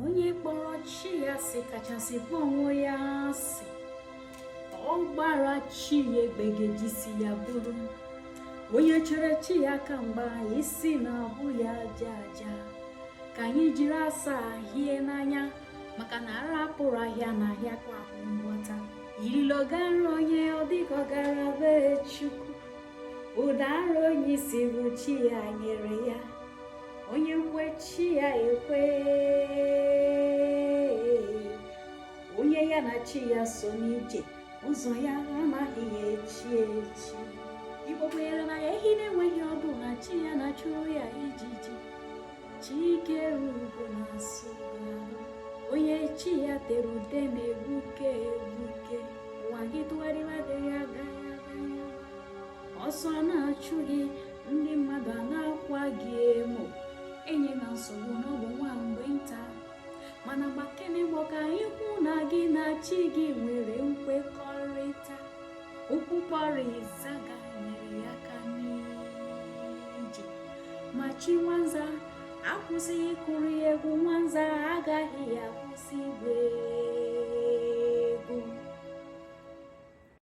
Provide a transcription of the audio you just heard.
Onye kpọrọ chi ya asị kachasị kpọọ onwe ya asị. Ọ gbara chi ya egbe ga-ejisi ya buru. Onye chere chi ya aka mgba, isi na-abụ ya aja aja. Ka anyị jiri asa hie n'anya, maka na ara pụrụ ahịa na ahịa kwa ahụ ngwọta. Ililo gara onye ọ dịka ọ gara be Chukwu. Ụda ara onye isi bụ chi ya nyere ya. Onye kwe, chi ya ekwe. Onye ya na chi ya so n'ije, ụzọ ya anaghị echi echi. Igbo kwenyere na ehi na-enweghị ọdụ na chi ya na-achụrụ ya ijiji. Chikere ugo na-asụ ahụ. Onye chi ya tere ude na-egbuke egbuke. Ụwa gị tụgharịwa adịghị aga ya aga ya. Ọsọ na-achụ gị, ndị mmadụ a na-akwa gị emo. Enye na nsogbu na ọ bụ nwa mgbe nta, mana gbakene mbọ ka anyị hụ na gị na chi gị nwere nkwekọrịta. Ụkwụ kpọrọ ịzaga nyere ya aka n'ije, ma chi nwanza akwụsịghị ịkụrụ ya egwu. Nwanza agaghị akwụsị igwe.